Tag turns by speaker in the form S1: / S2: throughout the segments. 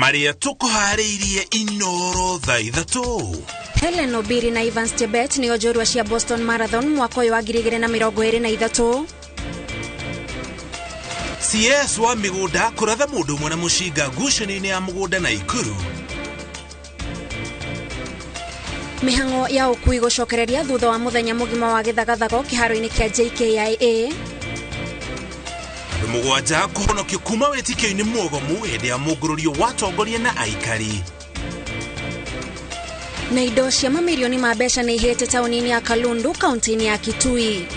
S1: Marĩa tũkũharĩirie Inoro thaa 3.
S2: Helen Obiri na Evans Chebet nĩo njorua cia Boston Marathon mwaka ũyũ wa 2023.
S1: CS wa mĩgũnda kũratha mũndũ ũmwe na mũcinga ngucanio-inĩ ya mũgũnda Naikuru.
S2: Mĩhang'o ya ũkui gũcokereria thutha wa mũthenya mũgima wa gĩthagathago kĩharo-inĩ kĩa JKIA.
S1: Andũ 7 kũhonokio kuma wĩtĩkio-inĩ mwogomu hĩndĩ ya mũngũrũrio wa atongoria na aikari.
S2: Na indo cia mamirioni ma mbeca nĩ ihĩte taũni-inĩ ya Kalundu kaunti-inĩ ya Kitui.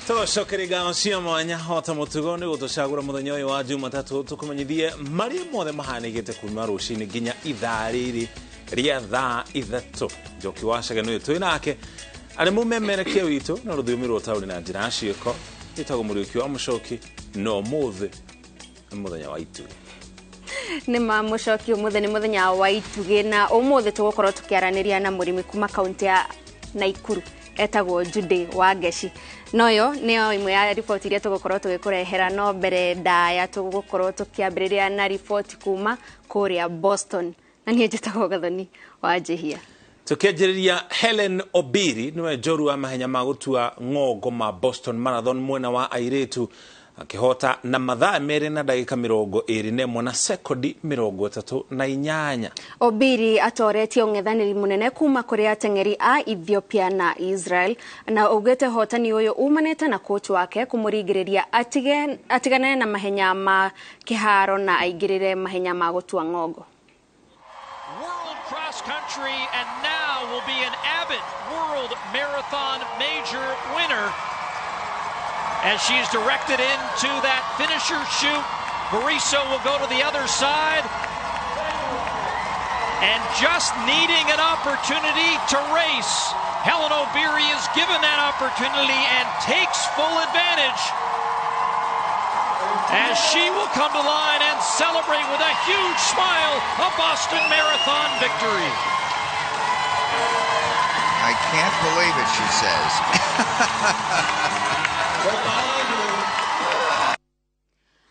S3: Tũcokerie ngatho cia mwanya ota mũtugo nĩ gũtũcagũra mũthenya ũyũ wa Jumatatũ tũkũmenyithie marĩa mothe mahanĩkĩte kuma rũcinĩ nginya ithaa rĩrĩ rĩa thaa 3. Njoki wa Chege nĩwe twĩ nake arĩ mũmemerekia witũ na rũthiomi rwa taũni na njĩra ya ciĩko. Ĩtagwo Mũriũki wa Mũcoki na ũmũthĩ nĩ mũthenya wa itugĩ.
S2: Nĩ ma Mũcoki, ũmũthĩ nĩ mũthenya wa itugĩ na ũmũthĩ tũgũkorwo tũkĩaranĩria na mũrĩmi kuma kaunti ya Naikuru etagwo Jude Wangeci. Noyo nĩyo ĩmwe ya riboti iria tũgũkorwo tũgĩkũrehera, no mbere ndaya tũgũkorwo tũkĩambĩrĩria na riboti kuma kũrĩa Boston, na niĩ njĩtagwo Gathoni wa Njĩhia.
S3: Tũkĩanjĩrĩria Helen Obiri nĩwe njorua wa mahenya ma gũtua ng'ongo ma Boston Marathon mwena wa airĩtu akĩhota na mathaa 2 na ndagĩka 21 na sekondi 38.
S2: Obiri atoretie ũng'ethanĩri mũnene kuma kũrĩ ateng'eri a Ethiopia na Israel, na augĩte hotani ũyũ umanĩte na coach wake kũmũringĩrĩria atigane na mahenya ma kĩharo na aingĩrĩre mahenya ma gũtua ng'ongo.
S4: World cross country and now will be an Abbott World Marathon major winner as she's directed into that finisher chute. Bariso will go to the other side and just needing an opportunity to race. Helen Obiri is given that opportunity and takes full advantage as she will come to line and celebrate with a huge smile a Boston Marathon victory.
S5: I can't believe it, she says.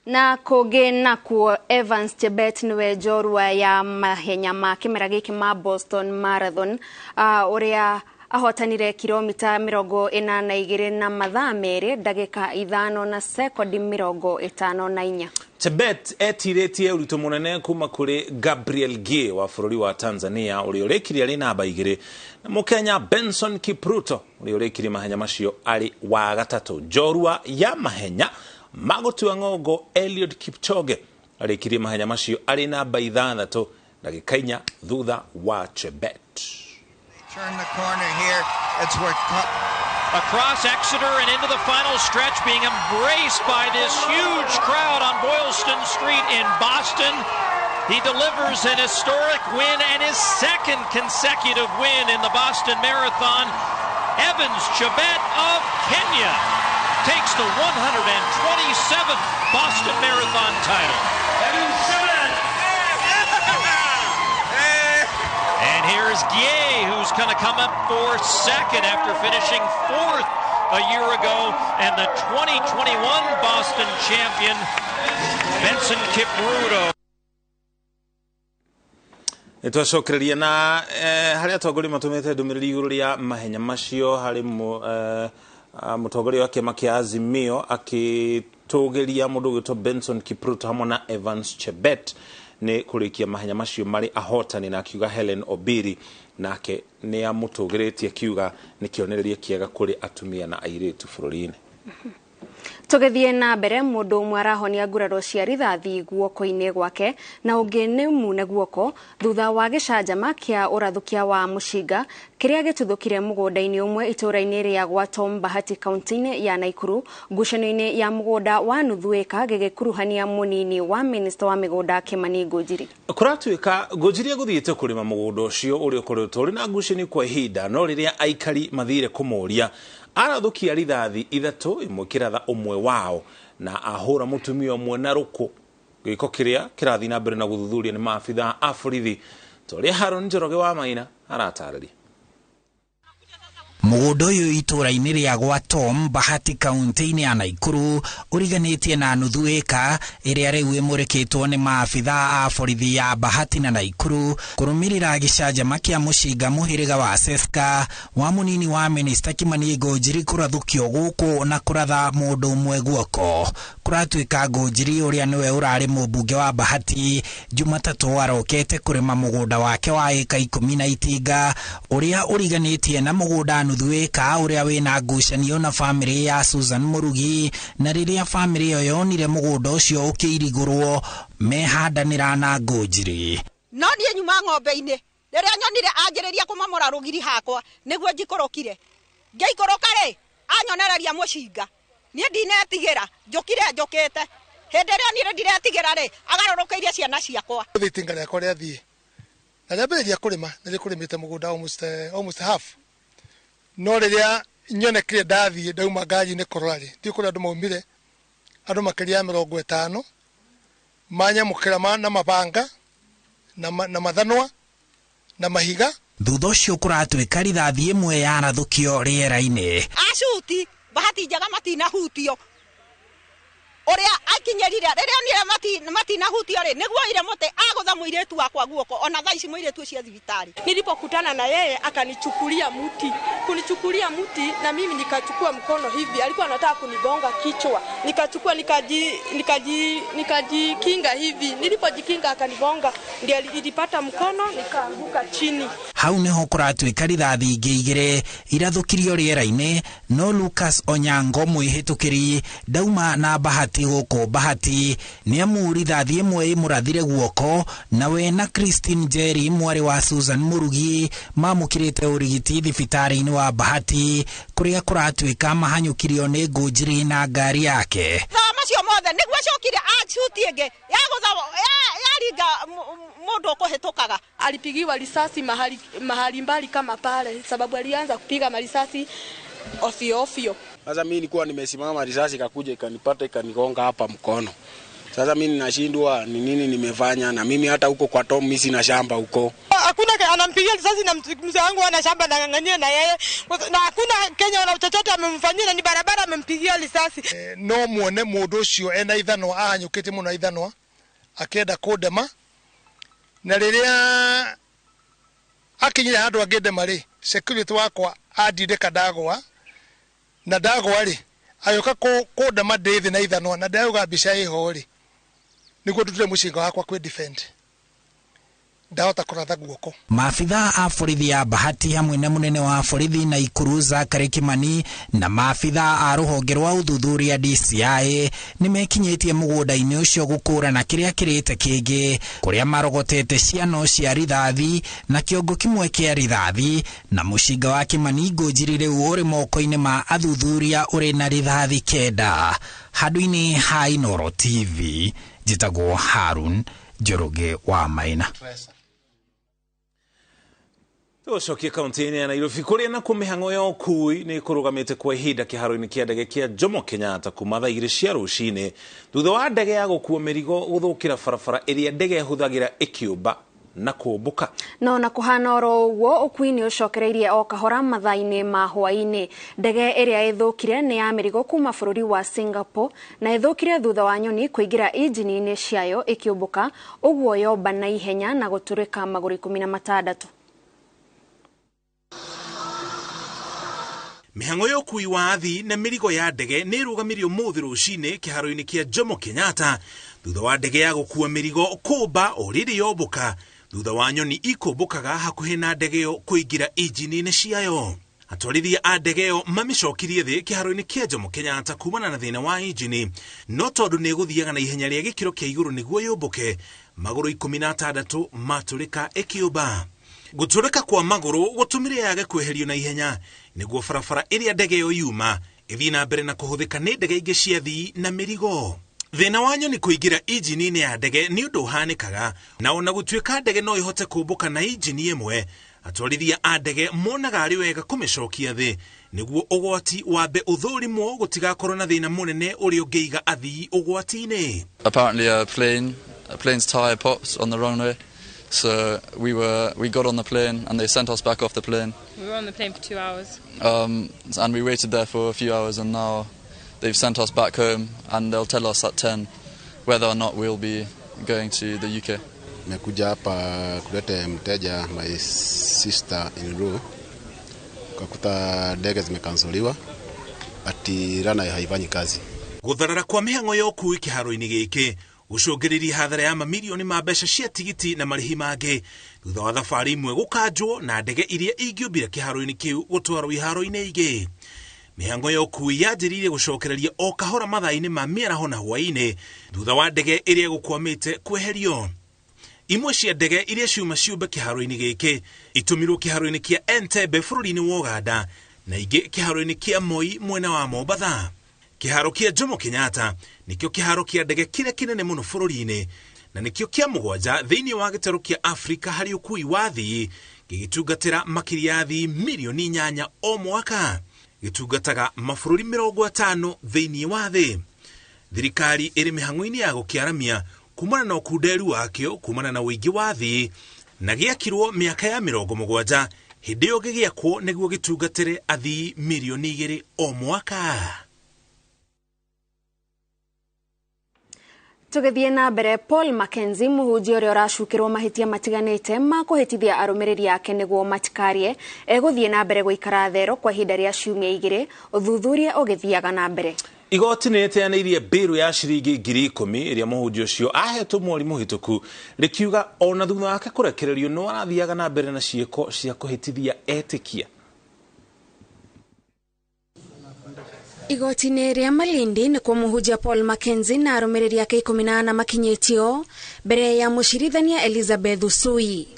S2: Na kũngĩ nakuo Evans Chebet nĩwe njorua ya mahenya ma kĩmera gĩkĩ ma Boston Marathon, ũrĩa ahotanire kilomita 42 na mathaa 2 ndagĩka 5 na sekondi 54.
S3: Chebet etirĩtie ũritũ mũnene kuma kũrĩ Gabriel Gay wa bũrũri wa Tanzania ũrĩa ũrĩkirie arĩ namba 2 na Mũkenya Benson Kipruto ũrĩa ũrĩkirie mahenya macio arĩ wa gatatũ. Njorua ya mahenya ma gũtua ng'ongo Eliud Kipchoge arĩkirie mahenya macio arĩ namba 6 ndagĩka 4 thutha wa Chebet.
S5: Turn the corner here. It's where
S4: across Exeter and into the final stretch, being embraced by this huge crowd on Boylston Street in Boston. He delivers an historic win and his second consecutive win in the Boston Marathon. Evans Chebet of Kenya takes the 127th Boston Marathon title.
S6: Evans Chebet!
S4: And here's Gay, who's going to come up for second after finishing fourth a year ago, and the 2021 Boston champion, Benson Kipruto.
S3: Nĩtwacokereria na harĩa atongoria matũmĩte ndũmĩrĩri igũrũ rĩa mahenya macio harĩ mũtongoria wa kĩama kĩa Azimio akĩtũgĩria mũndũ ũgwĩtwo Benson Kipruto hamwe na Evans Chebet nĩ kũrĩkia mahenya macio marĩ ahotani, na akiuga Helen Obiri nake nĩ amũtũgĩrĩtie akiuga nĩ kĩonereria kĩega kũrĩ atumia na airĩtu bũrũri-inĩ.
S2: Tũgĩthiĩ na mbere, mũndũ ũmwe arahonia nguraro cia rithathi guoko-inĩ gwake na ũngĩ nĩ mune guoko thutha wa gĩcanjama kĩa ũrathũkia wa mũcinga Kĩrĩa gĩtuthũkire mũgũnda-inĩ ũmwe itũũra-inĩ rĩa gwa Tom Bahati kaunti-inĩ ya Naikuru ngucanio-inĩ ya mũgũnda wa nuthu ĩka gĩgĩkuruhania mũnini wa minista wa mĩgũnda Kimani Ngũnjiri.
S3: Kũratuĩka Ngũnjiri egũthiĩte kũrĩma mũgũnda ũcio ũrĩa ũkoretwo ũrĩ na ngucanio kwa ihinda, no rĩrĩa aikari mathire kũmũria arathũkia rithathi ithatũ, ĩmwe kĩratha ũmwe wao na ahũra mũtumia ũmwe na rũkũ. Gĩko kĩrĩa kĩrathiĩ na mbere na gũthuthuria nĩ maabithaa a borithi ta ũrĩa Haron Njoroge wa Maina aratarĩria.
S6: Mũgũnda ũyũ itũũra-inĩ rĩa gwa Tom Bahati kaunti-inĩ ya Naikuru ũriganĩtie na nuthu ĩka ĩrĩa rĩu ĩmũrĩkĩtwo nĩ maabithaa a borithi ya Bahati na Naikuru kũrũmĩrĩra gĩcanjama kĩa mũcinga mũhĩrĩga wa Seska wa mũnini wa minista Kimani Ngũnjiri kũrathũkio gũkũ na kũratha mũndũ ũmwe guoko. Kũratuĩka Ngũnjiri ũrĩa nĩwe ũrarĩ mũmbunge wa Bahati Jumatatũ arokete kũrĩma mũgũnda wake wa ĩka 10 na itinga ũrĩa ũriganĩtie na mũgũnda nuthu ĩka ũrĩa wĩna ngucanio na famĩlĩ ya Susan Murugi, na rĩrĩa famĩlĩ ĩyo yonire mũgũnda ũcio ũkĩirigũrwo mehandanĩra na Ngũnjiri.
S7: No niĩ nyuma ng'ombe-inĩ rĩrĩa nyonire anjĩrĩria kũmomora rũgiri hakwa nĩguo njikũrũkire, ngĩikũrũka rĩ anyonereria mũcinga, niĩ ndinetigĩra, njũkire njũkĩte. Hĩndĩ ĩrĩa niĩ ndiretigĩra rĩ agarũrũkĩirie ciana ciakwa.
S8: Itinga rĩakwa rĩathiĩ na rĩambĩrĩria kũrĩma, nĩ rĩkũrĩmĩte mũgũnda almost half. No rĩrĩa nyonekire ndathiĩ ndauma ngari-inĩ kũrora rĩ, ndiũĩ kũrĩa andũ maumire, andũ makĩria ya 50 manyamũkĩra na mabanga na mathanwa na mahiga.
S6: Thutha ũcio kũratuĩka rithathi ĩmwe yarathũkio rĩera-inĩ.
S7: Acuti Bahati njega matinahutio ũrĩa akinyĩrire rĩrĩa onire matinahutio rĩ nĩguo oire mũtĩ agũtha mũirĩtu wakwa guoko, ona thaa ici mũirĩtu ũcio thibitarĩ.
S9: Nilipokutana na yeye akanichukulia mti, kunichukulia mti na mimi nikachukua mkono hivi, alikuwa anataka kunigonga kichwa, nikachukua nikajikinga hivi, nilipojikinga akanigonga, ndiye ilipata mkono nikaanguka chini.
S6: Hau niho kũratuĩka rithathi ingĩ igĩrĩ irathũkirio rĩera-inĩ, no Lucas Onyango mwĩhĩtũkĩri ndauma na Bahati gũkũ Bahati nĩ amu rithathi ĩmwe ĩmũrathire guoko, na we na Christine Njeri mwarĩ wa Susan Murugi mamũkĩrĩte ũrigiti thibitarĩ-inĩ wa Bahati kũrĩa kũratuĩka mahanyũkirio nĩ Ngũnjiri na ngari yake.
S7: Thaa macio mothe nĩguo acokire acuti ĩngĩ yagũtha yaringa mũndũ ũkũhĩtũkaga.
S9: Alipigiwa risasi mahali mbali kama pale, sababu alianza kupiga marisasi ofio ofio.
S10: Sasa mimi nilikuwa nimesimama, risasi ikakuja ikanipata ikanigonga hapa mkono. Sasa mimi ninashindwa ni nini nimefanya, na mimi hata huko kwa Tom mimi sina shamba huko.
S9: Hakuna anampigia risasi na mzee wangu ana shamba na ngangania na yeye, na hakuna Kenya wana chochote amemfanyia, na ni barabara amempigia risasi.
S8: No muone mũndũ ũcio ena ithanwa ahanyũkĩte mũno ithanwa akĩenda kũndema, na rĩrĩa akinyire handũ angĩndema rĩ, security wakwa andindĩka ndagwa, na ndagwa rĩ agĩũka kũndema ndĩ thĩ na ithanwa, na ndauga mbica ĩho rĩ nĩguo ndutire mũcinga wakwa kwĩ defend, ndahota kũratha guoko.
S6: Maabithaa a borithi ya Bahati hamwe na mũnene wa borithi Naikuru Zachary Kimani na maabithaa a rũhonge rwa ũthuthuria DCI nĩmekinyĩtie mũgũnda-inĩ ũcio gũkũrana kĩrĩa kĩrĩte kĩngĩ, kũrĩa marogotete ciano cia rithathi na kĩongo kĩmwe kĩa rithathi, na mũcinga wa Kimani Ngũnjiri rĩu ũrĩ moko-inĩ ma athuthuria ũrĩ na rithathi 9. Handũ-inĩ ha Inooro TV njĩtagwo Harun Njoroge wa Maina.
S3: Tũcokie kaunti-inĩ ya Nairobi kũrĩa nakuo mĩhang'o ya ũkui nĩ kũrũgamĩte kwa ihinda kĩharo-inĩ kĩa ndege kĩa Jomo Kenyatta kuma thaa 2 cia rũcinĩ thutha wa ndege ya gũkua mĩrigo gũthũkĩra barabara ĩrĩa ndege ĩhũthagĩra ĩkĩũmba na kũmbũka.
S2: No na kũhana oro ũguo ũkui nĩ ũcokereirie o kahora mathaa-inĩ ma hwaĩ-inĩ. Ndege ĩrĩa ĩthũkire nĩ ya mĩrigo kuma bũrũri wa Singapore na ĩthũkire thutha wa nyoni kũingĩra injini-inĩ ciayo ĩkĩũmbũka, ũguo yomba na ihenya na gũtũrĩka magũrũ 16.
S1: Mĩhang'o ya ũkui wa athii na mĩrigo ya ndege nĩ ĩrũgamirio ũmũthĩ rũcinĩ kĩharo-inĩ kĩa Jomo Kenyatta thutha wa ndege ya gũkua mĩrigo kũmba o rĩrĩ yombũka, thutha wa nyoni ikũmbũkaga hakuhĩ na ndege ĩyo kũingĩra injini-inĩ ciayo. Atwarithia a ndege ĩyo mamĩcokirie thĩ kĩharo-inĩ kĩa Jomo Kenyatta kumana na thĩna wa injini, no tondũ nĩ ĩgũthiaga na ihenya rĩa gĩkĩro kĩa igũrũ nĩguo yũmbũke, magũrũ 16 matũrĩka ĩkĩũmba. Gũtũrĩka kwa magũrũ gũtũmire yage kweherio na ihenya nĩguo barabara ĩrĩa ndege ĩyo yuma ĩthiĩ na mbere na kũhũthĩka nĩ ndege ingĩ cia thii na mĩrigo. Thĩna wa nyoni kũingĩra injini-inĩ ya ndege nĩ ũndũ ũhanĩkaga, na ona gũtuĩka ndege no ĩhote kũmbũka na injini ĩmwe, atwarithia a ndege monaga arĩ wega kũmĩcokia thĩ nĩguo ũgwati wambe ũthũrimwo gũtigakorwo na thĩna mũnene ũrĩa ũngĩiga athii ũgwati-inĩ.
S11: Apparently a plane's tire popped on the runway, so we got on the plane and they sent us back off the plane.
S12: We were on the plane for 2 hours.
S11: And we waited there for a few hours, and now they've sent us back home, and they'll tell us at 10 whether or not we'll be going to the UK.
S13: Nimekuja hapa kuleta mteja, my sister in law, kakuta ndege zimekansoliwa, ati rana haifanyi kazi.
S1: Gũtharara kwa mĩhang'o ya ũkuui kĩharo-inĩ gĩkĩ gũcũngĩrĩria hathara ya mamirioni ma mbeca cia tigiti na marĩhi mangĩ thutha wa thabarĩ imwe gũkanjwo na ndege iria ingĩũmbire kĩharo-inĩ kĩu gũtwarwo iharo-inĩ ingĩ. Mĩhang'o ya ũkuui yanjĩrĩirie gũcokereria o kahora mathaa-inĩ ma mĩaraho na hwaĩ-inĩ thutha wa ndege ĩrĩa ĩgũkwamĩte kweherio. Imwe cia ndege iria ciuma ciũmbe kĩharo-inĩ gĩkĩ itũmirwo kĩharo-inĩ kĩa Entebbe bũrũri-inĩ wa Ũganda na ingĩ kĩharo-inĩ kĩa Moi mwena wa Mombatha. Kĩharo kĩa Jomo Kenyatta nĩkĩo kĩharo kĩa ndege kĩrĩa kĩnene mũno bũrũri-inĩ na nĩkĩo kĩa mũgwanja thĩinĩ wa gĩtarũ kĩa Afrika harĩ ũkuui wa thii, gĩgĩtungatĩra makĩria ya athii mirioni 8 o mwaka. Gĩtungataga mabũrũri 50 thĩinĩ wa thĩ. Thirikari ĩrĩ mĩhang'o-inĩ ya gũkĩaramia kumana na ũkunderu wakĩo kumana na ũingĩ wa thii, na gĩakirwo mĩaka ya 70 hĩndĩ ĩyo gĩgĩakwo nĩguo gĩtungatĩre athii mirioni 2 o mwaka.
S2: Tũgĩthiĩ na mbere, Paul Mackenzie mũhunjia ũrĩa ũracukĩrwo mahĩtia matiganĩte ma kũhĩtithia arũmĩrĩri ake nĩguo matikarie egũthiĩ na mbere gũikara thero kwa ihinda rĩa ciumia 2 ũthuthuria ũgĩthiaga na mbere.
S3: Igoti nĩ rĩteanĩirie mbĩrũ ya ciringi 10,000 ĩrĩa mũhunjia ũcio ahetwo mweri mũhĩtũku rĩkiuga ona thutha wake kũrekererio no arathiaga na mbere na ciĩko cia kũhĩtithia etĩkia.
S2: Igoti-inĩ rĩa Malindi nĩkuo mũhunjia Paul Mackenzie na arũmĩrĩri ake 14 makinyĩtio mbere ya mũcirithania Elizabeth Usui.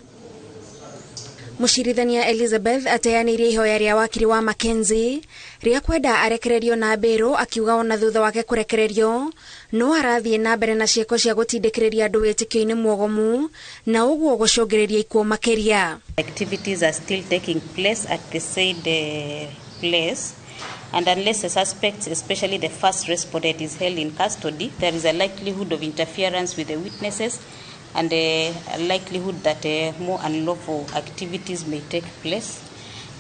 S2: Mũcirithania Elizabeth ateanĩirie ihoya rĩa wakiri wa Mackenzie rĩa kwenda arekererio na mbĩrũ, akiuga ona thutha wake kũrekererio no arathiĩ na mbere na ciĩko cia gũtindĩkĩrĩria andũ wĩtĩkio-inĩ mwogomu na ũguo gũcũngĩrĩria ikuũ makĩria.
S14: Activities are still taking place at the said place, and unless the suspect, especially the first respondent, is held in custody, there is a likelihood of interference with the witnesses and a likelihood that more unlawful activities may take place.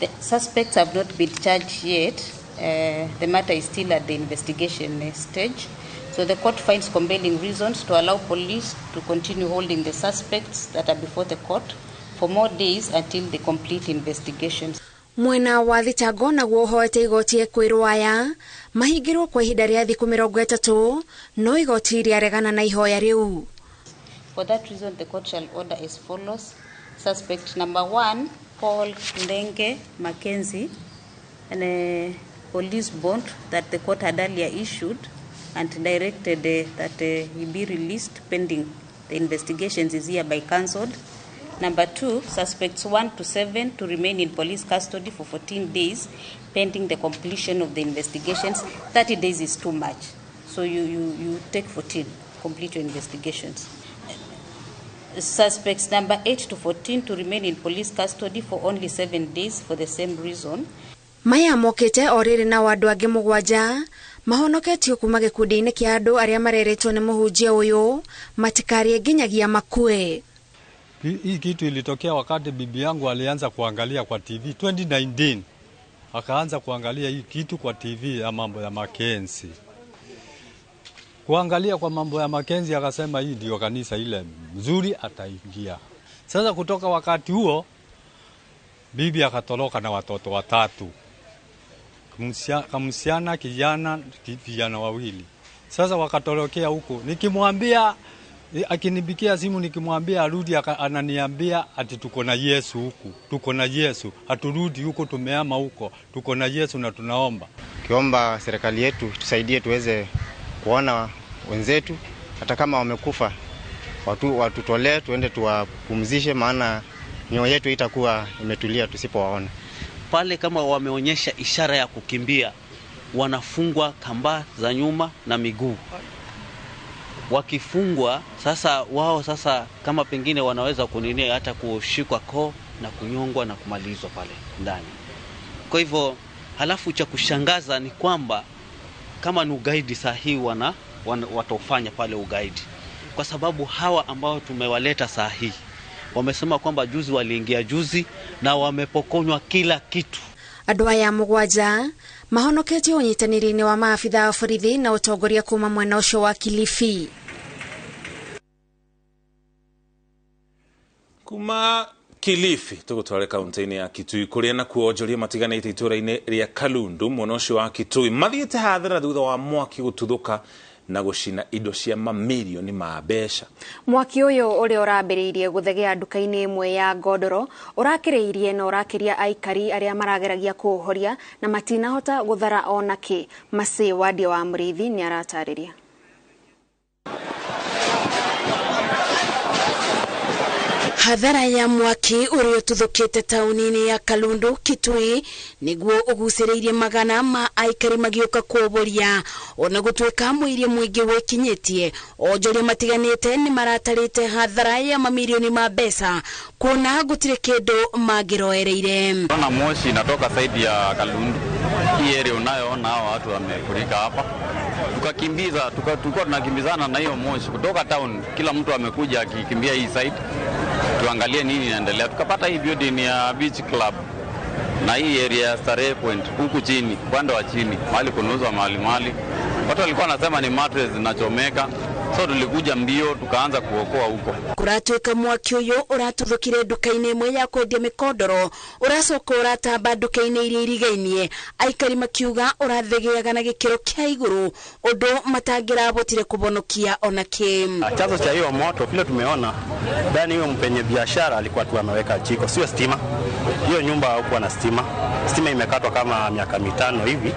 S14: The suspects have not been charged yet. The matter is still at the investigation stage. So the court finds compelling reasons to allow police to continue holding the suspects that are before the court for more days until the complete investigations.
S2: Mwena wa thitango naguo ũhoete igoti ekwĩrwo aya mahingĩrwo kwa ihinda rĩa thikũ 30 no igoti rĩaregana na ihoya rĩu.
S14: For that reason, the court shall order as follows. Suspect number 1, Paul Ndenge Mackenzie, and a police bond that the court had earlier issued and directed that he be released pending the investigations is hereby cancelled. Number 2, suspects 1 to 7 to remain in police custody for 14 days pending the completion of the investigations. 30 days is too much. So you take 14, complete your investigations. Suspects number 8 to 14 to remain in police custody for only 7 days for the same reason.
S2: Maya mokĩte o rĩrĩ na andũ angĩ 7 mahonoketio kuma gĩkundi-inĩ kĩa andũ arĩa mareretwo nĩ mũhunjia ũyũ matikarie nginyagia makue.
S15: Hii kitu ilitokea wakati bibi yangu alianza kuangalia kwa TV 2019. Akaanza kuangalia hii kitu kwa TV ya mambo ya Mackenzie. Kuangalia kwa mambo ya Mackenzie akasema hii ndio kanisa ile mzuri ataingia. Sasa kutoka wakati huo bibi akatoroka na watoto watatu. Kamsiana, kijana, vijana wawili. Sasa wakatorokea huko. Nikimwambia, akinibikia simu nikimwambia arudi, ananiambia ati tuko na Yesu huku, tuko na Yesu, haturudi huko, tumeama huko, tuko na Yesu na tunaomba.
S16: Kiomba serikali yetu tusaidie tuweze kuona wenzetu hata kama wamekufa, watu watutolee tuende tuwapumzishe, maana Mioyo yetu itakuwa imetulia tusipowaona.
S17: Pale kama wameonyesha ishara ya kukimbia, wanafungwa kamba za nyuma na miguu. Wakifungwa sasa, wao sasa kama pengine wanaweza kunini hata kushikwa koo na kunyongwa na kumalizwa pale ndani. Kwa hivyo, halafu cha kushangaza ni kwamba kama ni ugaidi saa hii wataufanya pale ugaidi, kwa sababu hawa ambao tumewaleta saa hii wamesema kwamba juzi waliingia juzi na wamepokonywa kila kitu.
S18: Andũ aya 7 mahonoketio ũnyitanĩri-inĩ wa maabitha a borithi na ũtongoria kuma mwena ũcio wa Kilifi.
S3: Kuma Kilifi tugutware kaunti-inĩ ya Kitui kuria nakuo onjoria matiganĩte itũra-inĩ rĩa Kalundu mwena ũcio wa Kitui mathiĩte hathara thutha wa mwaki gũtuthũka na gũcina indo cia mamirioni ma mbeca.
S2: Mwaki ũyũ ũrĩa ũrambĩrĩirie gũthegea nduka-inĩ ĩmwe ya ngondoro ũrakĩrĩirie na ũrakĩria aikari arĩa marageragia kũũhoria na matinahota gũthara ona kĩ. Macĩ Wandia wa Mũrĩithi nĩ aratarĩria.
S18: Hathara ya mwaki ũrĩa ũtuthũkĩte taũni-inĩ ya Kalundu Kitui nĩguo ũgucĩrĩirie magana ma aikari magĩũka kũũboria. Ona gũtuĩka mũiria mũingĩ wĩkinyĩtie, onjoria matiganĩte nĩ maratarĩte hathara ya mamirioni ma mbeca kuona gũtirĩ kĩndũ mangĩroereire.
S19: Ona moshi inatoka side ya Kalundu. Hii area unayoona hao watu wamefurika hapa. Tukakimbiza, tulikuwa tunakimbizana na hiyo moshi kutoka town, kila mtu amekuja akikimbia hii side. Tuangalie nini inaendelea. Tukapata hii building ya Beach Club na hii area ya Starehe Point huku chini, upande wa chini, mahali kunauzwa mali. Watu walikuwa wanasema ni mattress zinachomeka. So tulikuja mbio tukaanza kuokoa huko.
S18: Kuratuika mwaki uyu uratuthukire nduka-inĩ ĩmwe ya kwendia mĩkondoro ũracoka ũratamba nduka-inĩ iria irigainie, aikari makiuga ũrathegeaga na gĩkĩro kĩa igũrũ ũndũ matangĩrabotire kũbonokia ona kĩ.
S20: Chanzo cha hiyo moto vile tumeona ndani, hiyo mpenye biashara alikuwa tu ameweka jiko, sio stima. Hiyo nyumba hakuwa na stima. Stima imekatwa kama miaka 5 hivi.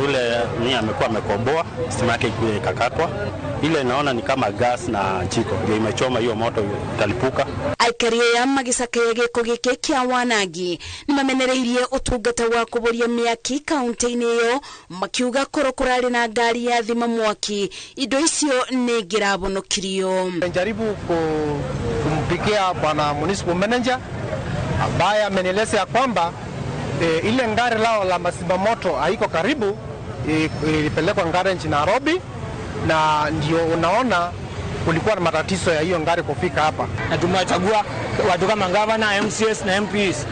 S20: Ule ni amekuwa amekomboa, stima yake ikakatwa. Ile naona ni kama gas na jiko ndio imechoma hiyo moto italipuka.
S18: Aikari aya magĩcakaya gĩko gĩkĩ kĩa wanangi nĩ mamenereirie ũtungata wa kũboria mĩaki kaunti-inĩ ĩyo, makiuga korwo kũrarĩ na ngari ya thima mwaki indo icio nĩ ingĩrabonokirio.
S21: Najaribu kumpikia bwana municipal manager ambaye amenieleza ya kwamba ile ngari lao la mazima moto haiko karibu, ilipelekwa garage Nairobi, na ndio unaona kulikuwa na matatizo ya hiyo ngari kufika hapa.
S22: Na tumewachagua watu kama governor, MCS na MPs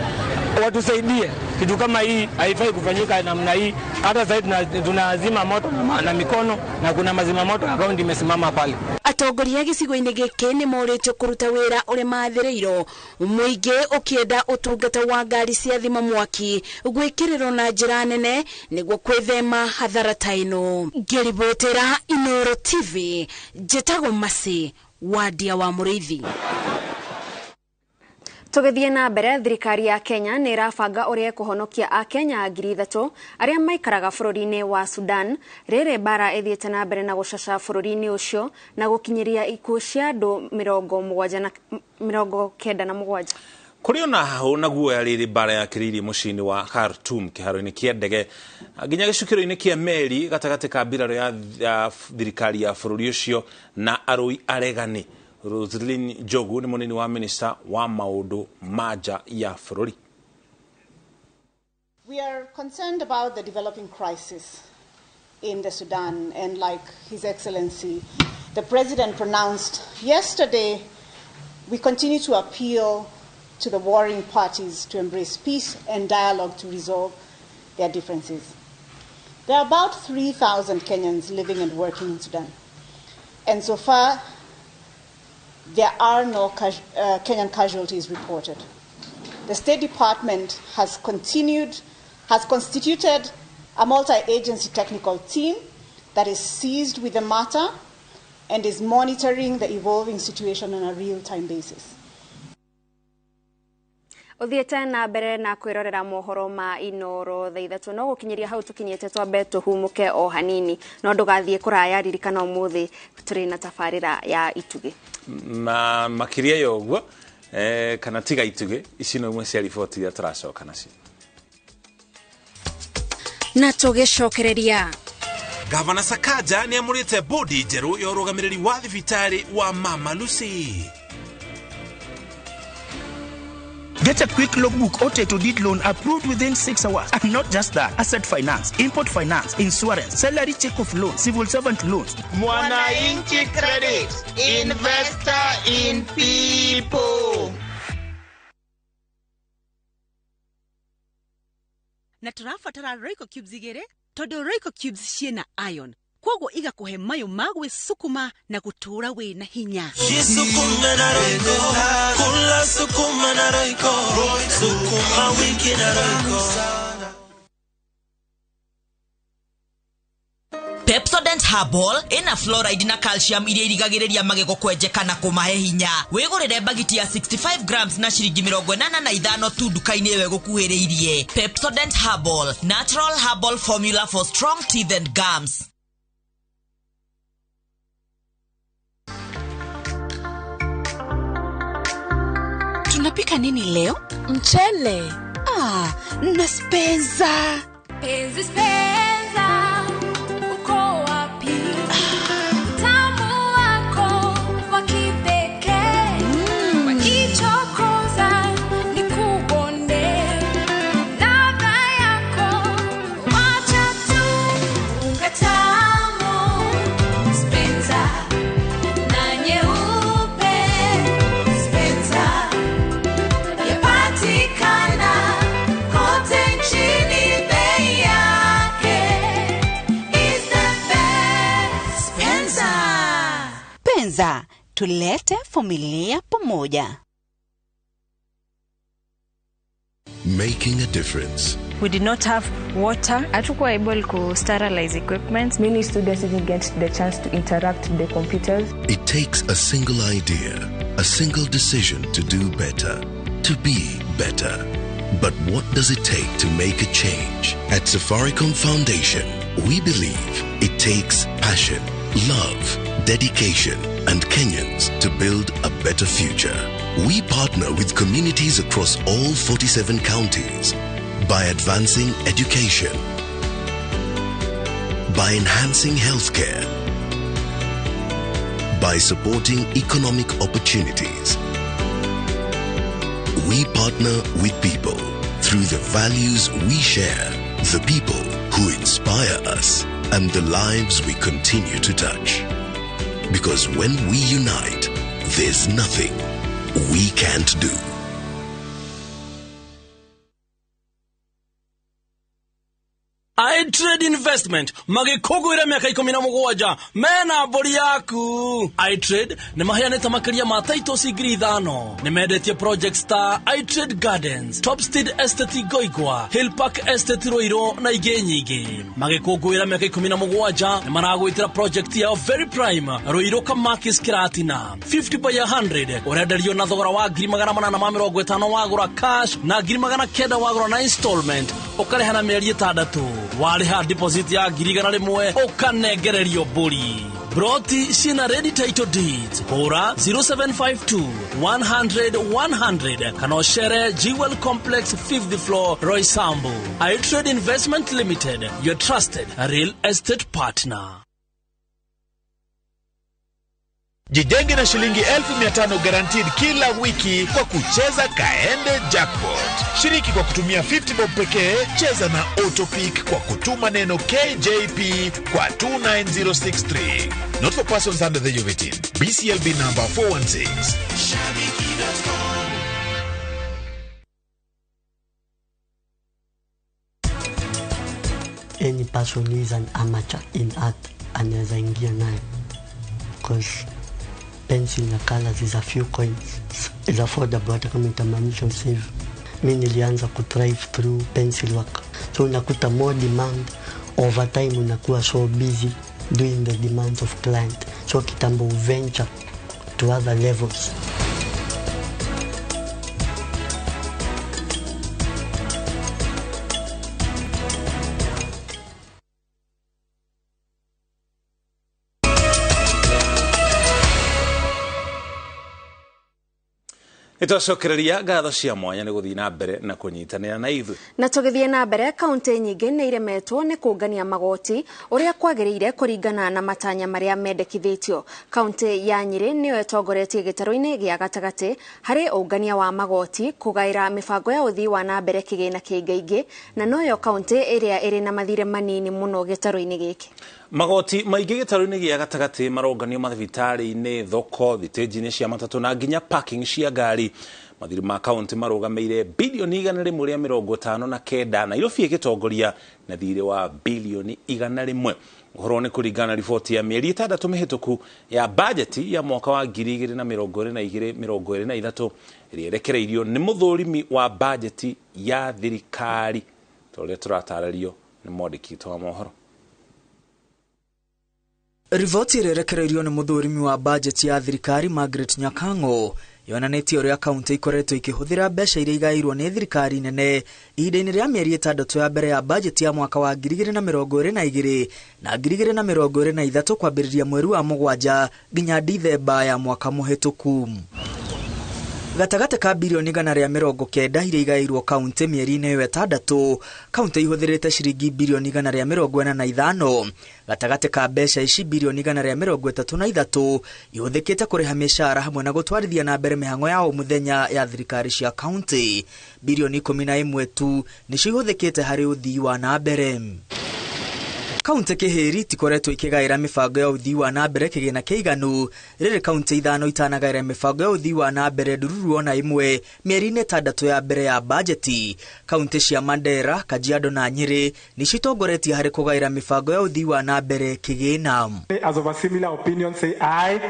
S22: watusaidie. Kitu kama hii haifai kufanyika namna hii. Hata sasa tunazima moto na mikono na kuna mazima moto ya kaunti imesimama pale.
S18: Atongoria gĩcigo-inĩ gĩkĩ nĩ morĩtio kũruta wĩra ũrĩa mathĩrĩirwo, mũingĩ ũkĩenda ũtungata wa ngari cia thima mwaki gwĩkĩrĩrwo na njĩra nene nĩguo kwĩthema hathara ta ĩno. Ngĩribotera Inooro TV, njĩtagwo Macĩ Wandia wa Mũrĩithi.
S2: Tũgĩthiĩ na mbere, thirikari ya Kenya nĩ ĩrabanga ũrĩa ĩkũhonokia Akenya 3,000 arĩa maikaraga bũrũri-inĩ wa Sudan rĩrĩ mbara ĩthiĩte na mbere na gũcaca bũrũri-inĩ ũcio na gũkinyĩria ikuũ cia andũ 97.
S3: Kũrĩ ona hahũ na guoya rĩrĩ mbara yakĩrĩirie mũciĩ-inĩ wa Khartoum kĩharo-inĩ kĩa ndege nginya gĩcukĩro-inĩ kĩa meri gatagatĩ ka mbirarũ ya thirikari ya bũrũri ũcio na arũi aregani. Roselyn Njogu nĩ mũnini wa minista wa maũndũ ma nja ya bũrũri.
S23: We are concerned about the developing crisis in the Sudan, and like His Excellency the President pronounced yesterday, we continue to appeal to the warring parties to embrace peace and dialogue to resolve their differences. There are about 3,000 Kenyans living and working in Sudan, and so far there are no Kenyan casualties reported. The State Department has constituted a multi-agency technical team that is seized with the matter and is monitoring the evolving situation on a real-time basis.
S2: Uthiete na mbere na kwirorera mohoro ma Inooro thaa 3 no gukinyiria hau tukinyite twambe tuhumuke o hanini no ndugathie kuraya ririkana umuthi turi na tabarira ya itugi
S3: na makiria yoguo Kana tiga itugĩ. Ici no imwe cia riboti iria tũracoka nacio.
S18: Na tũgĩcokereria,
S1: Gavana Sakaja nĩ amũrĩte bodi njerũ ya ũrũgamĩrĩri wa thibitarĩ wa Mama Lucy.
S4: Get a quick logbook or title deed loan approved within 6 hours. And not just that, asset finance, import finance, insurance, salary check off loan, civil servant loans.
S5: Mwananchi Credit, investor in people.
S7: Na tũrabatara Royco cubes igĩrĩ tondũ Royco cubes ciĩna iron, kwoguo igakũhe mayũ ma gwĩcukuma na gũtũũra wĩna hinya.
S24: Jisukume na Royco, kula sukuma na Royco, sukuma wiki na Royco.
S25: Pepsodent Herbal ina fluoride na calcium iria irigagĩrĩria magego kwenjeka na kũmahe hinya. Wĩgũrĩre bagiti ya 65 grams na ciringi 85 tu nduka-inĩ ĩyo ĩgũkuhĩrĩirie. Pepsodent Herbal, natural herbal formula for strong teeth and gums.
S7: Tunapika nini leo? Mchele. Ah, na Spenza.
S26: Penzi Spenza, uko wapi? Utamu wako wa kipekee. Wakichokoza nikubonde. Ladha yako wacha tu unga tamu. Spenza na nyeupe. Spenza yapatikana kote nchini, bei yake is the best.
S7: Spenza. Penza, tulete familia pamoja.
S27: Making a difference.
S28: We did not have water.
S12: Hatukuwa able ku sterilize equipment.
S29: Many students didn't get the chance to interact with the computers.
S27: It takes a single idea, a single decision to do better, to be better. But what does it take to make a change? At Safaricom Foundation, we believe it takes passion, love, dedication, and Kenyans to build a better future. We partner with communities across all 47 counties by advancing education, by enhancing healthcare, by supporting economic opportunities. We partner with people through the values we share, the people who inspire us, and the lives we continue to touch. Because when we unite, there's nothing we can't do.
S30: iTrade Investment magĩkũngũĩra mĩaka 17 mena mbũri yaku. iTrade nĩ maheanĩte makĩria ma titles 5,000. Nĩ mendetie projects ta iTrade Gardens, Topstead Estate Goigwa, Hill Park Estate Ruiru na ingĩ nyingĩ. Magĩkũngũĩra mĩaka 17 nĩ maragwĩtĩra project yao Very Prime Ruiru Kamakis Kiratina 50 by 100, ũrenderio na thogora wa 850,000 wagũra cash na 900,000 wagũra na installment, ũkarĩha na mĩeri 6. Warĩha deposit ya 100,000 ũkanengererio mbũri. Broti ciĩna ready title deeds. Hũra 0752 100 100 kana ũcere Jewel Complex, 5th floor, Roysambu. iTrade Investment Limited, your trusted real estate partner.
S31: Jijenge na shilingi 500,000 guaranteed kila wiki kwa kucheza Kaende Jackpot. Shiriki kwa kutumia 50 bob pekee, cheza na Autopick kwa kutuma neno KJP kwa 29063. Not for persons under the age of 18. BCLB number 416.
S24: Shabiki.com.
S32: Any person who is an amateur in art anaweza ingia nayo, cause pencil na colors is a few coins, is affordable, hata kama itamaanisha usave. Mi nilianza kuthrive through pencil work, so unakuta more demand over time, unakuwa so busy doing the demands of client, so kitambo venture to other levels.
S3: Nĩtwacokereria ngatho cia mwanya nĩ gũthiĩ na mbere na kũnyitanĩra na ithuĩ.
S2: Na tũgĩthiĩ na mbere, kaunti nyingĩ nĩ iremetwo nĩ kũngania magoti ũrĩa kwagĩrĩire kũringana na matanya marĩa mendekithĩtio. Kaunti ya Nyĩrĩ nĩyo ĩtongoretie gĩtarũ-inĩ gĩa gatagatĩ harĩ ũngania wa magoti, kũgaĩra mĩbango ya ũthii wa na mbere kĩgĩna kĩingaingĩ, na noyo kaunti ĩrĩa ĩrĩ na mathirĩ manini mũno gĩtarũ-inĩ gĩkĩ.
S3: Magoti maingĩ gĩtarũ-inĩ gĩa gatagatĩ maronganio mathibitarĩ-inĩ, thoko, thitĩnji-inĩ cia matatũ na nginya parking cia ngari. Mathirĩ ma kaunti marũgamĩire bilioni 159, Nairobi ĩgĩtongoria na thirĩ wa bilioni 100. Ũhoro nĩ kũringana na riboti ya mĩeri 6 mĩhĩtũku ya bajeti ya mwaka wa 2022-2023 ĩrĩa ĩrekereirio nĩ mũthũrimi wa bajeti ya thirikari, ta ũrĩa tũratarĩrio nĩ mwandĩki witũ wa mohoro.
S6: Riboti ĩrĩa ĩrekereirio nĩ mũthũrimi wa bajeti ya thirikari Margaret Nyakang'o yonanĩtie ũrĩa kaunti ikoretwo ikĩhũthĩra mbeca iria igaĩirwo nĩ thirikari nene ihinda-inĩ rĩa mĩeri 6 ya mbere ya bajeti ya mwaka wa 2022 na 2023 kwambĩrĩria mweri wa 7 nginya Dithemba ya mwaka mũhĩtũku. Gatagatĩ ka bilioni 190 iria igaĩirwo kaunti mĩeri-inĩ ĩyo 6, kaunti ihũthĩrĩte ciringi bilioni 145. Gatagatĩ ka mbeca ici, bilioni 133 ihũthĩkĩte kũrĩha mĩcara hamwe na gũtwarithia na mbere mĩhang'o ya o mũthenya ya thirikari cia kaunti. Bilioni 11 tu nĩcio ihũthĩkĩte harĩ ũthii wa na mbere. Kaunti Kĩhĩri itikoretwo ikĩgaĩra mĩbango ya ũthii wa na mbere kĩgĩna kĩiganu, rĩrĩ kaunti 5 itanagaĩra mĩbango ya ũthii wa na mbere ndururu ona ĩmwe mĩeri-inĩ 6 ya mbere ya bajeti. Kaunti cia Mandera, Kajiado na Nyĩrĩ nĩcio itongoretie harĩ kũgaĩra mĩbango ya ũthii wa na mbere kĩgĩna.
S8: As of a similar opinion, say aye.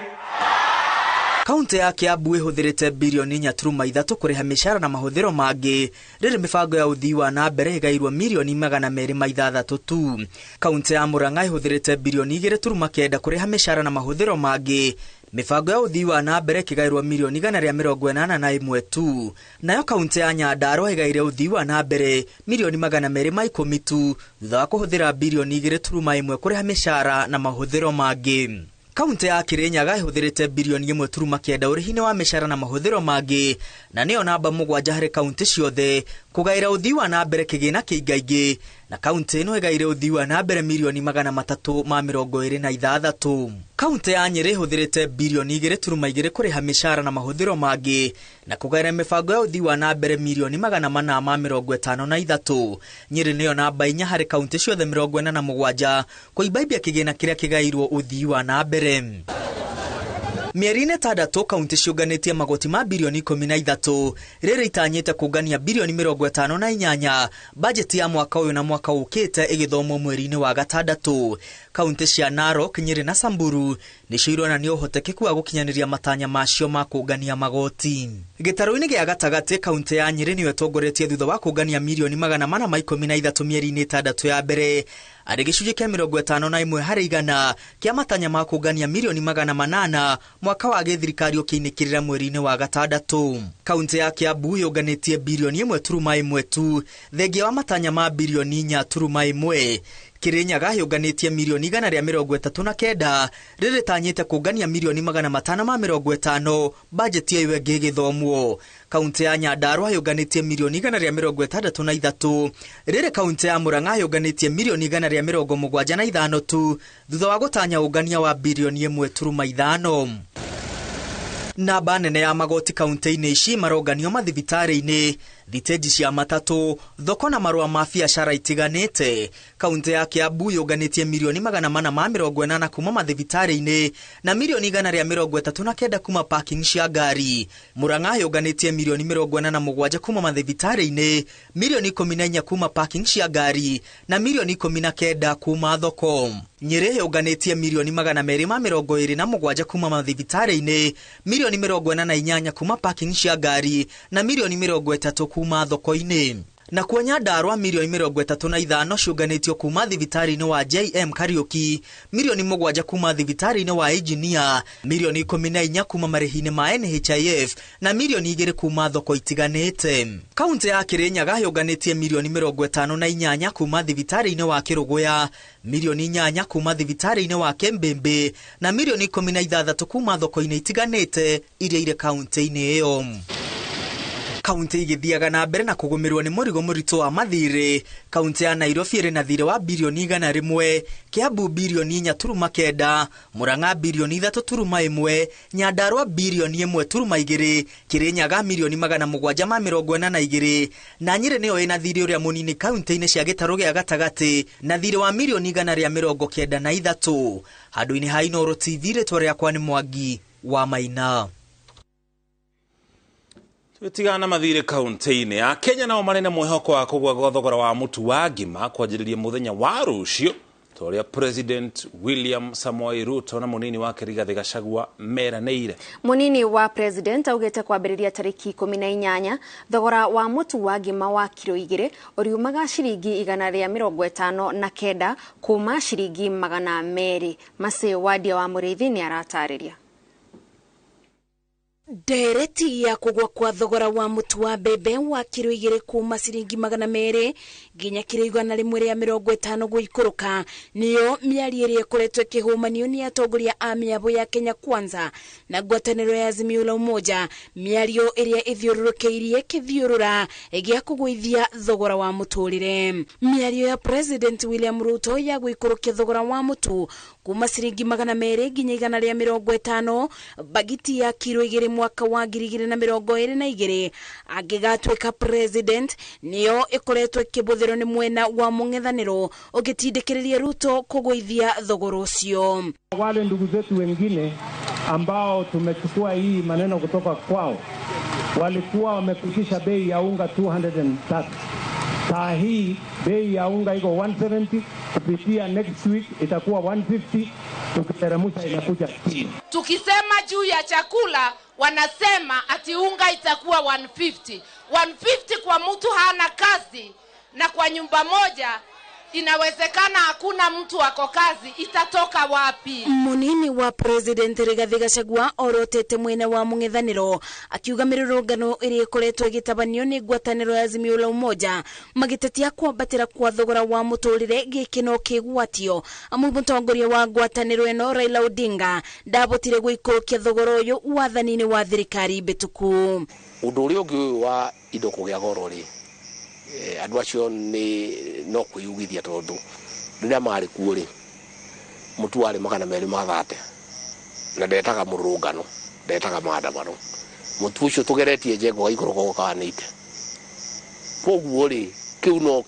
S6: Kaunti ya Kiambu ĩhũthĩrĩte bilioni 4.3 kũrĩha mĩcara na mahũthĩro mangĩ, rĩrĩ mĩbango ya ũthii wa na mbere ĩgaĩirwo milioni 206 tu. Kaunti ya Murang'a ĩhũthĩrĩte bilioni 2.9 kũrĩha mĩcara na mahũthĩro mangĩ, mĩbango ya ũthii wa na mbere ĩkĩgaĩrwo milioni 181 tu. Nayo kaunti ya Nyandarua ĩgaĩire ũthii wa na mbere milioni 210 tu, thutha wa kũhũthĩra bilioni 2.1 kũrĩha mĩcara na mahũthĩro mangĩ. Kaunti ya Kirinyaga ĩhũthĩrĩte bilioni 1.9 ũrĩhi-inĩ wa mĩcara na mahũthĩro mangĩ, na nĩyo namba 7 harĩ kaunti ciothe kũgaĩra ũthii wa na mbere kĩgĩna kĩingaingĩ, na kaunti ĩno ĩgaĩire ũthii wa na mbere milioni 326. Kaunti ya Nyĩrĩ ĩhũthĩrĩte bilioni 2.2 kũrĩha mĩcara na mahũthĩro mangĩ, na kũgaĩra mĩbango ya ũthii wa na mbere milioni 453. Nyĩrĩ nĩyo namba 4 harĩ kaunti ciothe 47 kũimbaimbia kĩgĩna kĩrĩa kĩgaĩirwo ũthii wa na mbere. Mĩeri-inĩ 6 kaunti ciũnganĩtie magoti ma bilioni 13, rĩrĩ itanyĩte kũngania bilioni 58 bajeti ya mwaka ũyũ na mwaka ũkĩte ĩgĩthomwo mweri-inĩ wa 6. Kaunti cia Narok, Nyĩrĩ na Samburu nĩcio ironania ũhotekeku wa gũkinyanĩria matanya macio ma kũngania magoti. Gĩtarũ-inĩ gĩa gatagatĩ, kaunti ya Nyĩrĩ nĩyo ĩtongoretie thutha wa kũngania milioni 413 mĩeri-inĩ 6 ya mbere, arĩ gĩcunjĩ kĩa 51 harĩ igana kĩa matanya ma kũngania milioni 800 mwaka wa gĩthirikari ũkĩinĩkĩrĩra mweri-inĩ wa 6. Kaunti ya Kiambu yũnganĩtie bilioni 1.1 tu, thengia wa matanya ma bilioni 4.1. Kirinyaga yũnganĩtie milioni 139, rĩrĩ tanyĩte kũngania milioni 550 bajeti ĩyo ĩngĩ ĩgĩthomwo. Kaunti ya Nyandarua yũnganĩtie milioni 163, rĩrĩ kaunti ya Murang'a yũnganĩtie milioni 175 tu, thutha wa gũtanya ũngania wa bilioni 1.5. Namba nene ya magoti kaunti-inĩ ici maronganio mathibitarĩ-inĩ, thitĩnji cia matatũ, thoko na marũa ma biacara itiganĩte. Kaunti ya Kiambu yũnganĩtie milioni 480 kuma mathibitarĩ-inĩ na milioni 139 kuma parking cia ngari. Murang'a yũnganĩtie milioni 47 kuma mathibitarĩ-inĩ, milioni 14 kuma parking cia ngari na milioni 19 kuma thoko. Nyĩrĩ yũnganĩtie milioni 227 kuma mathibitarĩ-inĩ, milioni 48 kuma parking cia ngari na milioni 30 kuma thoko-inĩ. Na kuo Nyandarua milioni 35 ciũnganĩtio kuma thibitarĩ-inĩ wa JM Kariuki, milioni 7 kuma thibitarĩ-inĩ wa Engineer, milioni 14 kuma marĩhi-inĩ ma NHIF na milioni 2 kuma thoko itiganĩte. Kaunti ya Kirinyaga yũnganĩtie milioni 58 kuma thibitarĩ-inĩ wa Kĩrũgũya, milioni 8 kuma thibitarĩ-inĩ wa Kembembe na milioni 16 kuma thoko-inĩ itiganĩte iria irĩ kaunti-inĩ ĩyo. Kaunti igithiaga na mbere na kũgũmĩrwo nĩ mũrigo mũritũ wa mathirĩ. Kaunti ya Nairobi ĩrĩ na thirĩ wa birioni 100, Kiambu birioni 4.9, Murang'a birioni 3.1, Nyandarua birioni 1.2, Kirinyaga mirioni 742, na Nyeri nĩyo ĩna thirĩ ũrĩa mũnini kaunti-inĩ cia gĩtarũ gĩa gatagatĩ na thirĩ wa mirioni 193. Handũ-inĩ ha Inooro TV, rĩtwa rĩakwa nĩ Mwangi wa Maina.
S3: Tigana mathirĩ kaunti-inĩ ya Kenya nao marĩ na mwĩhoko wa kũgũa gwa thogora wa mũtu wa ngima kwanjĩrĩria mũthenya wa rũciũ ta ũrĩa President William Samoei Ruto na mũnini wake Rigathĩ Gachagua meranĩire.
S2: Mũnini wa President augĩte kwambĩrĩria tarĩki 18 thogora wa mũtu wa ngima wa kiro 2 ũriumaga ciringi 159 kuma ciringi 200. Macĩ Wadia wa Mũrĩithi nĩ aratarĩria.
S18: Ndereti ya kũgũa kwa thogora wa mũtu wa mbembe wa kiro 2 kuma ciringi 200 nginya kiro 150 gũikũrũka niyo mĩario ĩrĩa ĩkoretwo ĩkĩhũmanio nĩ atongoria a mĩambo ya Kenya Kwanza na ngwatanĩro ya Azimio la Umoja, mĩario ĩrĩa ĩthiũrũrũkĩirie kĩthiũrũra gĩa kũgũithia thogora wa mũtũrĩre. Mĩario ya President William Ruto ya gũikũrũkia thogora wa mũtu kuma ciringi 200 nginya 150 bagiti ya kiro 2 mwaka wa 2022 angĩgatuĩka president niyo ĩkoretwo ĩkĩbũthĩrwo nĩ mwena wa mũng'ethanĩro ũgĩtindĩkĩrĩria Ruto kũgũithia thogora ũcio.
S9: Wale ndugu zetu wengine ambao tumechukua hii maneno kutoka kwao walikuwa wamefikisha bei ya unga 230. Saa hii bei ya unga iko 170, kupitia next week itakuwa 150, tukiteremsha inakuja chini.
S10: Tukisema juu ya chakula wanasema ati unga itakuwa 150. 150 kwa mtu hana kazi na kwa nyumba moja inawezekana hakuna mtu ako kazi, itatoka wapi?
S18: Munini wa President Rigathi Gachagua orotete mwena wa mũng'ethanĩro akiuga mĩrũrũngano ĩrĩa ĩkoretwo ĩgĩtabanio nĩ ngwatanĩro ya Azimio la Umoja magĩtetia kwambatĩra kwa thogora wa mũtũrĩre gĩkĩ no kĩgwatio amu mũtongoria wa ngwatanĩro ĩno Raila Odinga ndabotire gũikũrũkia thogora ũyũ wathani-inĩ wa thirikari mbĩtũku.
S11: Ũndũ ũrĩa ũngĩ ũyũ wa indo kũgĩa goro rĩ, andũ acio nĩ no kwĩyugithia tondũ rĩrĩa marĩ kuo rĩ, mũtu warĩ 230 na ndetaga mũrũrũngano, ndetaga maandamano. Mũtu ũcio tũgeretie njengo gaikũrũka gũkanĩte. Koguo rĩ, kĩu no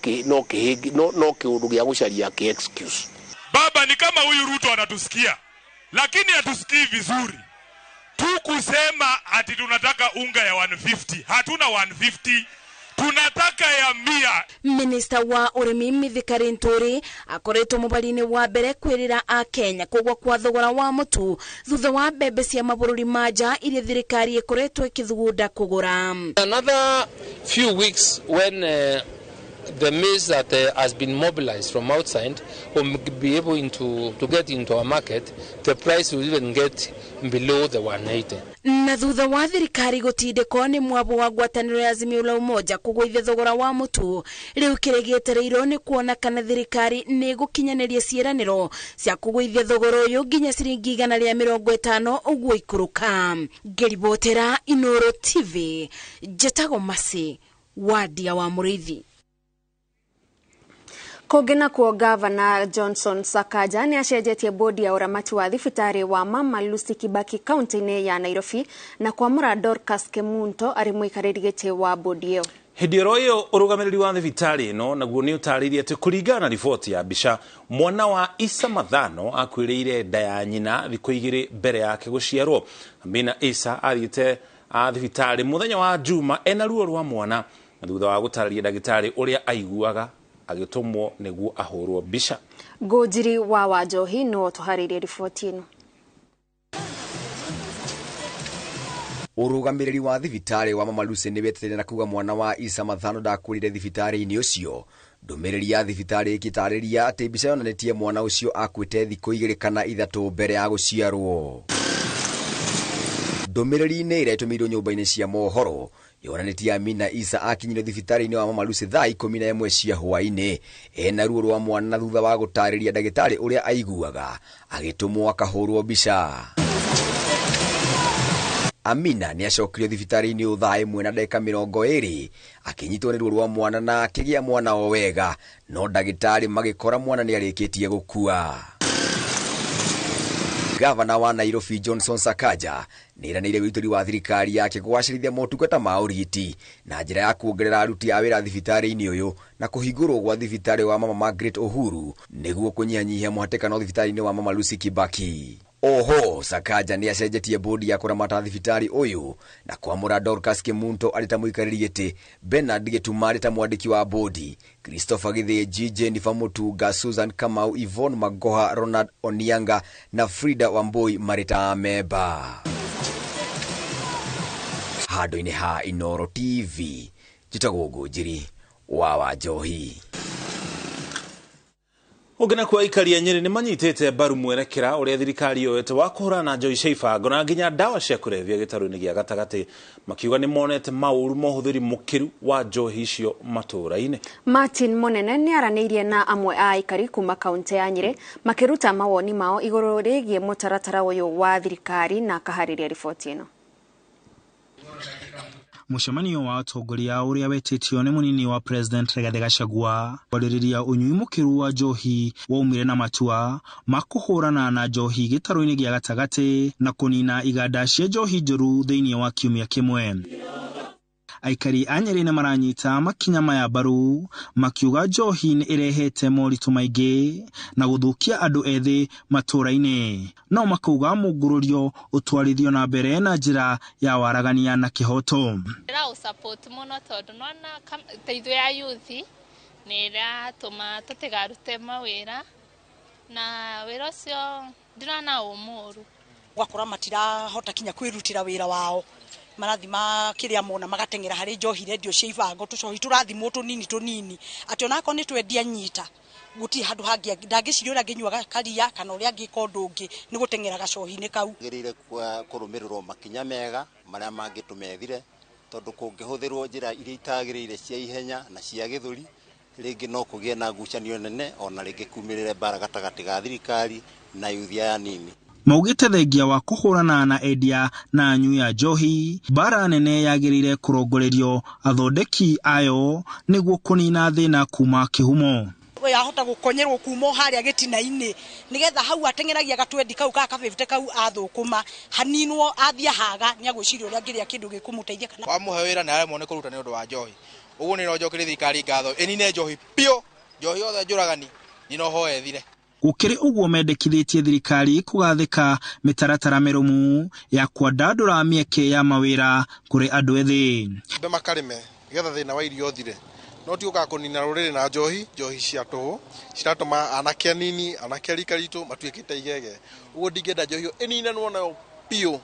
S11: kĩũndũ gĩa gũcaria kĩ excuse.
S13: Baba, ni kama huyu Ruto anatusikia, lakini hatusikii vizuri. Tukusema ati tunataka unga ya 150, hatuna 150. Tunataka ya 100.
S18: Minista wa ũrĩmi Mithika Linturi akoretwo mũbari-inĩ wa mbere kwĩrĩra Akenya kũgũa kwa thogora wa mũtu thutha wa mbembe cia mabũrũri ma nja iria thirikari ĩkoretwo ĩkĩthugunda kũgũra.
S14: Another few weeks when the maize that has been mobilized from outside will be able to get into our market, the price will even get below the 180.
S18: Na thutha wa thirikari gũtindĩkwo nĩ mwabo wa ngwatanĩro ya Azimio la Umoja kũgũithia thogora wa mũtu, rĩu kĩrĩa gĩetereirwo nĩ kuona kana thirikari nĩ ĩgũkinyanĩria ciĩranĩro cia kũgũithia thogora ũyũ nginya ciringi 150 ũguo ikũrũka. Ngĩribotera Inooro TV, njetagwo Mercy Wadia wa Mũrĩithi.
S2: Kũngĩ nakuo, Gavana Johnson Sakaja nĩ acenjetie bodi ya ũramati wa thibitarĩ wa Mama Lucy Kibaki kaunti-inĩ ya Nairobi na kwamũra Dorcas Kemunto arĩ mũikarĩri gĩtĩ wa bodi ĩyo.
S3: Hĩndĩ oro ĩyo ũrũgamĩrĩri wa thibitarĩ ĩno naguo nĩ ũtarĩirie atĩ kũringana na riboti ya mbica, mwana wa Isa Mathano akuĩrĩire nda ya nyina thikũ 2 mbere yake gũciarwo. Amina Isa athiĩte thibitarĩ mũthenya wa Juma ena ruo rwa mwana na thutha wa gũtarĩria ndagĩtarĩ ũrĩa aiguaga agĩtũmwo nĩguo ahũrwo mbica.
S2: Ngũnjiri wa Wanjohi no tũharĩirie riboti ĩno.
S15: Ũrũgamĩrĩri wa thibitarĩ wa Mama Lucy nĩ wetereire na kuga mwana wa Isa Mathano ndakũrire thibitarĩ-inĩ ũcio. Ndũmĩrĩri ya thibitarĩ ĩgĩtarĩria atĩ mbica yonanĩtie mwana ũcio akuĩte thikũ 2 kana 3 mbere ya gũciarwo. Ndũmĩrĩri-inĩ ĩrĩa ĩtũmĩirwo nyũmba-inĩ cia mohoro yonanĩtie Amina Isa akinyire thibitarĩ-inĩ wa Mama Lucy thaa 11 cia hwaĩ-inĩ ena ruo rwa mwana thutha wa gũtarĩria ndagĩtarĩ ũrĩa aiguaga agĩtũmwo akahũrwo mbica. Amina nĩ acokirio thibitarĩ-inĩ thaa 1:20 akĩnyitwo nĩ ruo rwa mwana na akĩgĩa mwana o wega, no ndagĩtarĩ magĩkora mwana nĩ arĩkĩtie gũkua. Gavana wa Nairobi Johnson Sakaja nĩeranĩire wĩitũri wa thirikari yake kũgacĩrithia motungata ma ũrigiti na njĩra ya kuongerera aruti a wĩra thibitarĩ-inĩ ũyũ na kũhingũrwo gwa thibitarĩ wa Mama Margaret Uhuru nĩguo kũnyihanyihia mũhatĩkano thibitarĩ-inĩ wa Mama Lucy Kibaki. Oho, Sakaja nĩ acenjetie bodi ya kũramata thibitarĩ ũyũ na kwamũra Dorcas Kimunto arĩ ta mũikarĩri gĩtĩ, Bernard Gĩtuma arĩ ta mwandĩki wa bodi, Christopher Gĩthĩnji, Jennifer Mutunga, Susan Kamau, Yvonne Magoha, Ronald Onianga na Frida Wambui marĩ ta amemba. Handũ-inĩ ha Inoro TV, njĩtagwo Ngũnjiri wa Wanjohi.
S3: Ũngĩ kwa aikari a Nyĩrĩ nĩ manyitĩte mbaru mwerekera ũrĩa thirikari yoete wa kũhũrana na njohi cia ibango na nginya ndawa cia kũrebia gĩtarũ-inĩ gĩa gatagatĩ, makiuga nĩ monete maũru ma ũhũthĩri mũkĩru wa njohi icio matũũra-inĩ.
S2: Martin Munene nĩ aranĩirie na amwe a aikari kuma kaunti ya Nyĩrĩ makĩruta mawoni mao igũrũ rĩgiĩ mũtaratara ũyũ wa thirikari na akaharĩria riboti ĩno.
S1: Mũcemanio wa atongoria ũrĩa wetĩtio nĩ mũnini wa President Rigathĩ Gachagua kwarĩrĩria ũnyui mũkĩru wa njohi waumire na matua ma kũhũrana na njohi gĩtarũ-inĩ gĩa gatagatĩ na kũnina iganda cia njohi njũru thĩinĩ wa kiumia kĩmwe. Aikari a Nyĩrĩ nĩ maranyita makinya maya mbaru makiuga njohi nĩ ĩrehete moritũ maingĩ na gũthũkia andũ ethĩ matũũra-inĩ, no makauga mũngũrũrio ũtwarithio na mbere na njĩra ya waragania na kĩhoto.
S4: Ndĩraũsupport mũno tondũ nĩwona ta ithuĩ a youth nĩ ĩratũma tũtigarute mawĩra na wĩra ũcio ndirona wĩ mũũru.
S7: Ũgakora matirahota kinya kwĩrutĩra wĩra wao, marathima kĩrĩa mona magateng'era harĩ njohi rendio cia ibango, tũcohi tũrathimwo tũnini tũnini atĩ onakorwo nĩ twendia nyita gũtirĩ handũ hangĩ ndangĩciria ũrĩa angĩnyua karia kana ũrĩa angĩka ũndũ ũngĩ nĩ gũteng'era gacohi-inĩ kau.
S5: Gĩrĩire kũrũmĩrĩrwo makinya mega marĩa mangĩtũma ĩthire, tondũ kũngĩhũthĩrwo njĩra iria itagĩrĩire cia ihenya na cia gĩthũri rĩngĩ no kũgĩe na ngucanio nene ona rĩngĩ kumĩrĩre mbara gatagatĩ ga thirikari na yuthi aya nini.
S1: Maugĩte thengia wa kũhũrana na endia na anyui a njohi, mbara nene yagĩrĩire kũrongorerio athondeki ayo nĩguo kũnina thĩna kuma kĩhumo.
S7: Yahota gũkonyerwo kuma harĩa gĩtina-inĩ nĩgetha hau ateng'eragia gatwendi kau ka kabĩbte kau athũkũma haninwo athiĩ haga nĩ agwĩciria ũrĩa angĩrĩa kĩndũ gĩkũmũteithia kana
S16: wamũhe wĩra nĩ aremwo nĩ kũruta nĩ ũndũ wa njohi. Ũguo nĩ no njokerie thirikari ngatho ĩnine njohi biũ, njohi yothe njũragani nino hoe ĩthire.
S1: Gũkĩrĩ ũguo mendekithĩtie thirikari kũgathĩka mĩtaratara mĩrũmu ya kwandandũra mĩeke ya mawĩra kũrĩ andũ ethĩ.
S17: Mbe makarĩme nĩgetha thĩna wa irio ũthire, no ti gũka kũnina rũrĩrĩ na njohi, njohi cia tũhũ ciratũma anake anini, anake a rika ritũ matuĩkĩte igege. Ũguo ndingĩenda njohi ĩyo ĩninanwo nayo biũ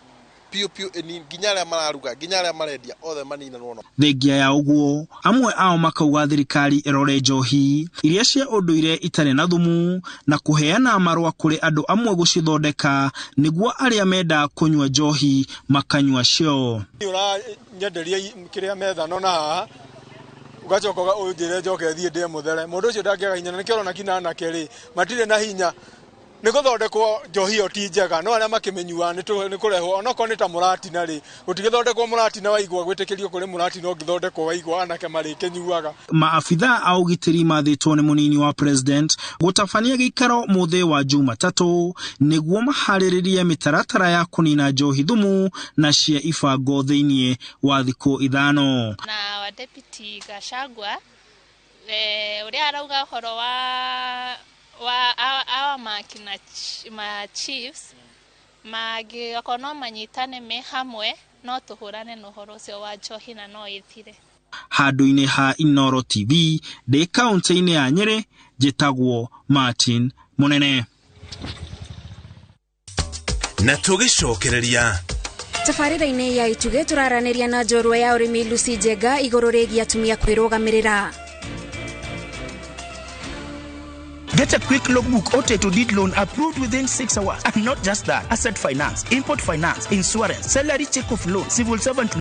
S17: biũ biũ, nginya arĩa mararuga nginya arĩa marendia othe maninanwo nayo.
S1: Thengia ya ũguo amwe ao makauga thirikari ĩrore njohi iria cia ũndũire itarĩ na thumu na kũheana marũa kũrĩ andũ amwe gũcithondeka nĩguo arĩa menda kũnyua njohi makanyua cio.
S19: Ũranyenderia kĩrĩa methano na haha ugacoka ũnjĩre njoke thiĩ ndĩe mũthere, mũndũ ũcio ndangĩaga hinya, na nĩkĩo ũrona kinya anake rĩ matirĩ na hinya nĩ gũthondekwo njohi ĩyo ti njega, no arĩa makĩmĩnyua nĩ kũrehwo onokorwo nĩ ta mũratina rĩ, gũtigĩthondekwo mũratina wa igwa gwĩtĩkĩrio kũrĩ mũratina ũngĩthondekwo wa igwa anake marĩkĩnyuaga.
S1: Maabitha a ũgitĩri mathĩtwo nĩ mũnini wa president gũtabania gĩikaro mũthĩ wa Jumatatũ nĩguo maharĩrĩrie mĩtaratara ya kũnina njohi thumu na cia ibango thĩinĩ wa thikũ 5.
S4: Na wa deputy Gachagua ũrĩa arauga ũhoro wa awa makina ma chiefs mangĩokorwo no manyitane me hamwe no tũhũrane na ũhoro ũcio wa njohi na no ĩthire.
S1: Handũ-inĩ ha Inoro TV ndĩ kaunti-inĩ ya Nyĩrĩ, njĩtagwo Martin Munene.
S31: Na tũgĩcokereria
S18: tabarĩra-inĩ ya Itugĩ tũraranĩria na njorua ya ũrĩmi Lucy Njenga igũrũ rĩgiĩ atumia kwĩrũgamĩrĩra.
S20: Get a quick logbook or title deed loan approved within 6 hours. And not just that, asset finance, import finance, insurance, salary check of loan, civil servant